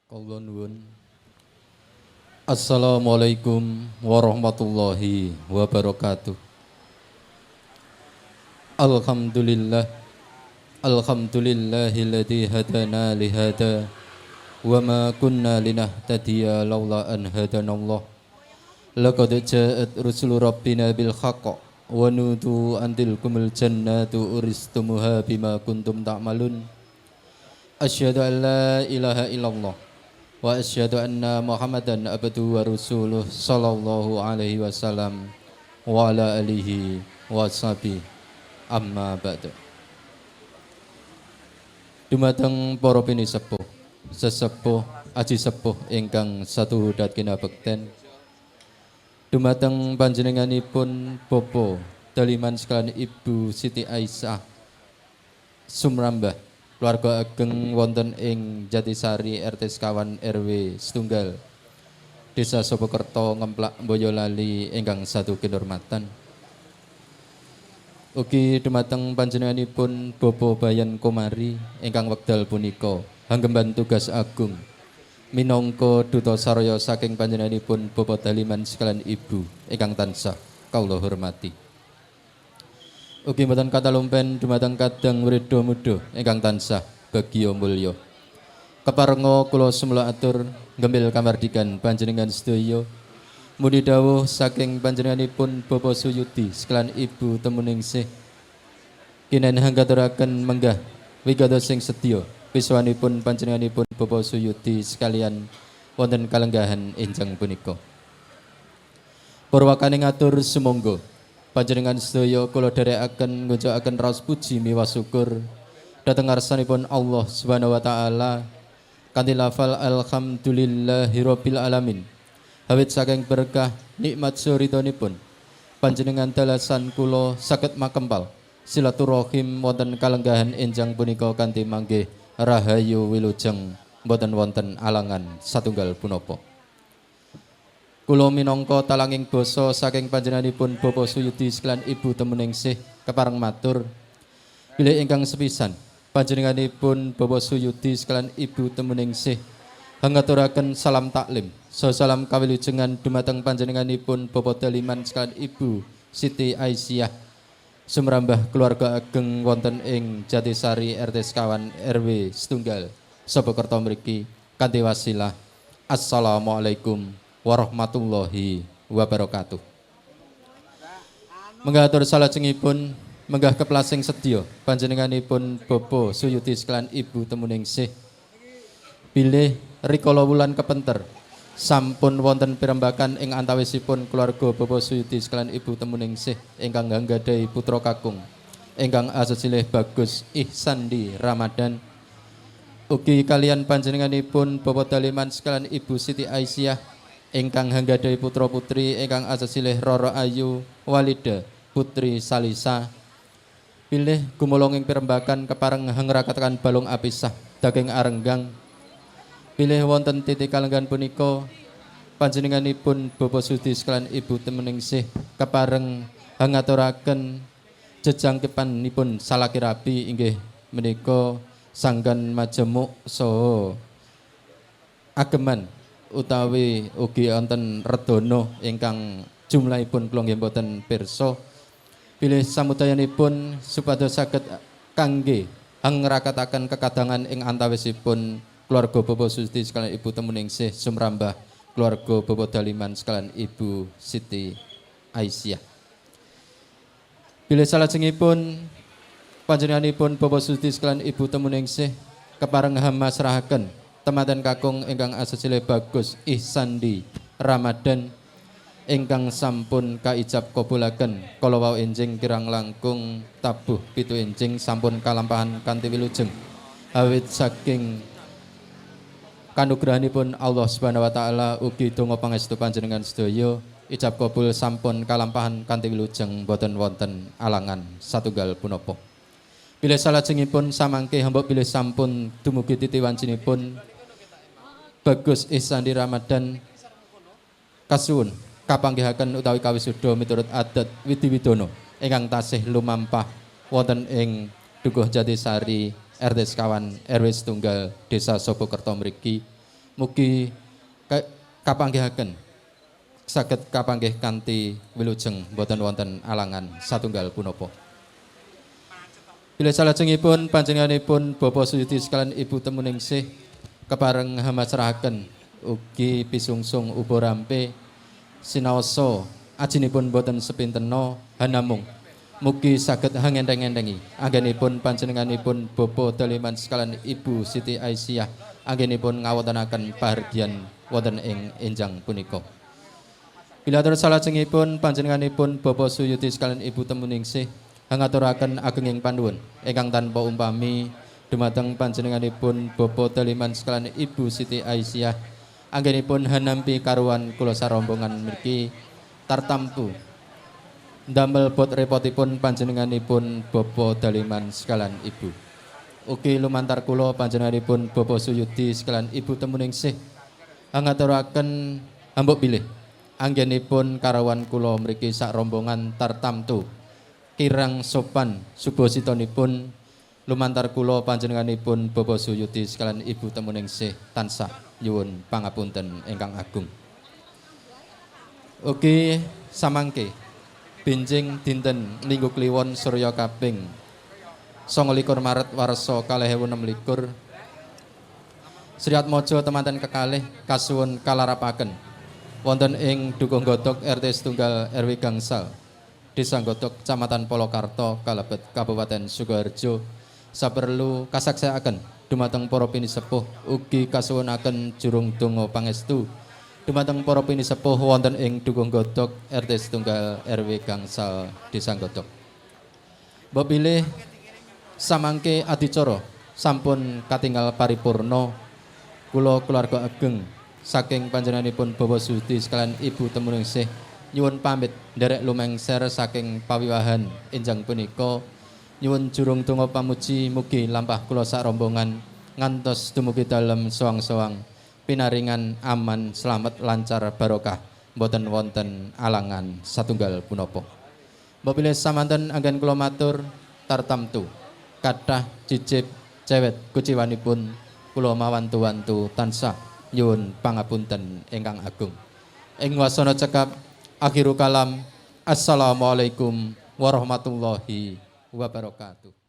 Kula nuwun. Assalamualaikum warahmatullahi wabarakatuh. Alhamdulillah. Alhamdulillahilladzi hadana li hada wa ma kunna linahtadiya laula an hadanallah. Laqad ja'at rusulu rabbina bil haqq wa nudu an tilkumul jannatu uristumuha bima kuntum ta'malun. Asyhadu an la ilaha illallah wa asyhadu anna Muhammadan abduhu wa rasuluh sallallahu alaihi wasallam wa ala alihi wa sahbihi, amma ba'du. Dumateng para pinisepuh, sesepuh, aji sepuh ingkang satu dat kinabekten. Dumateng panjenenganipun Bapak Daliman sekalian Ibu Siti Aisyah Sumrambah, keluarga ageng wonten ing Jatisari RT sekawan RW 1 Desa Sobokerto, Ngemplak, Boyolali ingkang satu kinurmatan. Ugi dumateng panjenenganipun Bapak Bayan Komari ingkang wekdal punika hanggemban tugas agung minangka duta sarya saking panjenenganipun Bapak Daliman sekalian Ibu ingkang tansah kawula hormati. Ugi mboten katalumpen dumateng kadang wreda muda ingkang tansah bagya mulya. Keparenga kula sumela atur ngemil kamardikan panjenengan sedaya. Muni dawuh saking panjenenganipun Bapak Suyudi sekalian Ibu Temuningsih. Kinen hangaturaken menggah wigatos sing sedya wiswanipun panjenenganipun Bapak Suyudi sekalian wonten kalenggahan enjang punika. Purwakane ngatur sumangga panjenengan sedaya kula dherekaken ngunjukaken raos puji miwah syukur dhateng ngarsanipun Allah Subhanahu wa taala kanthi lafal alhamdulillahirabbil alamin. Awit saking berkah nikmat suridonipun panjenengan dalasan kula saged makempal silaturahim wonten kalenggahan enjang punika kanthi manggih rahayu wilujeng, boten wonten alangan satunggal punapa. Kula minangka talanging basa saking panjenenganipun Bapak Suyudi sekalian Ibu Temuningsih kepareng matur bilih ingkang sepisan panjenenganipun Bapak Suyudi sekalian Ibu Temuningsih hangaturaken salam taklim so salam kawilujengan dumateng panjenenganipun Bapak Daliman sekalian Ibu Siti Aisyah Sumrambah, keluarga ageng wonten ing Jatisari RT 1 RW 1 Sobokerto mriki kanthi wasilah Assalamualaikum warahmatullahi wabarakatuh. Mengatur salajengipun menggah keplasing sedya panjenenganipun Bapak Suyuti sekalian Ibu Temuningsih bilih rikala wulan kepenter sampun wonten pirembakan ing antawisipun keluarga Bapak Suyuti sekalian Ibu Temuningsih ingkang nggadhahi putra kakung ingkang asesilih Bagus Ihsandi Ramadan. Ugi kalian panjenenganipun Bapak Daliman sekalian Ibu Siti Aisyah ingkang nggadhahi putra putri ingkang asesilih Roro Ayu Walida Putri Salisa, bilih gumulung ing pirembakan kepareng ngrakaken balung apisah daging arenggang, bilih wonten titik kalenggahan punika panjenenganipun Bapak Sudi sekalian Ibu Temeningsih kepareng ngaturaken jejangkepanipun salaki rabi inggih menika sanggan majemuk saha ageman utawi ugi wonten redana ingkang jumlahipun kula nggih mboten pirsa, bilih samudayanipun supados saged kangge ngrakaken kekadangan ing antawisipun keluarga Bapak Sudi sekalian Ibu Temuningsih Sumrambah, keluarga Bapak Daliman sekalian Ibu Siti Aisyah. Bilih salajengipun panjenenganipun Bapak Sudi sekalian Ibu Temuningsih kepareng hamasrahaken temanten kakung ingkang asesile Bagus Ihsandi Ramadan ingkang sampun kaijab kabulaken kala wau enjing kirang langkung tabuh 7 enjing sampun kalampahan kanthi wilujeng awit saking kanugrahanipun Allah Subhanahu wa taala ugi donga pangestu panjenengan sedaya, ijab kabul sampun kalampahan kanthi wilujeng, boten wonten alangan satunggal punapa. Bilih salajengipun samangke hamba bilih sampun dumugi titi wancinipun Bagus Ihsandi Ramadan kasuwun kapanggihaken utawi kawisuda miturut adat Widi Widono ingkang tasih lumampah wonten ing Dukuh Jatisari RT 1 RW 1 Desa Sobokerto mriki. Mugi kapanggihaken saged kapanggih kanthi wilujeng, boten wonten alangan satunggal punapa. Bilih salajengipun panjenenganipun Bapak Suyuti sekalian Ibu Temuningsih kepareng hamasrahaken ugi pisungsung ubo rampe sinaosa ajinipun boten sepintena, hanamung mugi saged hangenteng-entengi anggenipun panjenenganipun Bapak Daliman sekalian Ibu Siti Aisyah anggenipun ngawontenaken pahargyan wonten ing enjang punika. Bilih terus salajengipun panjenenganipun Bapak Suyuti sekalian Ibu Temuningsih ngaturaken agenging panuwun ingkang tanpa umpami dumateng panjenenganipun Bapak Daliman sekalian Ibu Siti Aisyah anggenipun hanampi karuan kula sarombongan mriki tartamtu ndamel bot repotipun panjenenganipun Bapak Daliman sekalian Ibu. Ugi lumantar kula panjenenganipun Bapak Suyuti sekalian Ibu Temuningsih ngaturaken hambuk bilih anggenipun karawan kula mriki sak rombongan tartamtu kirang sopan subasitanipun lumantar kula panjenenganipun Bapak Suyuti sekalian Ibu Temuningsih tansah nyuwun pangapunten ingkang agung. Ugi samangke benjing dinten Minggu Kliwon Surya kaping 29 Maret warsa 2026, Sri Atmojo temanten kekalih kasuwun kalarapaken wonten ing Dukuh Godok, RT 1 RW Gangsal, Desa Godok, Kecamatan Polokarto, kalebet Kabupaten Sukoharjo, saperlu kasaksekaken dumateng para pinisepuh, ugi kasuwunaken jurung donga pangestu dumateng para pinisepuh wonten ing Dukuh Godok, RT 1 RW Gangsal, Desa Godok. Mbok bilih samangke adicara sampun katingal paripurna, kula keluarga ageng saking panjenenganipun Bapak Sudi sekalian Ibu Temuningsih nyuwun pamit nderek lumengser saking pawiwahan enjang punika. Nyuwun jurung donga pamuji, mugi lampah kula sak rombongan ngantos dumugi dalem soang-soang pinaringan aman, selamat, lancar, barokah, boten wonten alangan satunggal punapa. Mbok bilih samanten anggen kula matur, tartamtu kathah cicip cewet kuciwanipun kula mawantu-wantu tansah nyuwun pangapunten ingkang agung. Ing wasana cekap, akhiru kalam, assalamualaikum warahmatullahi wabarakatuh.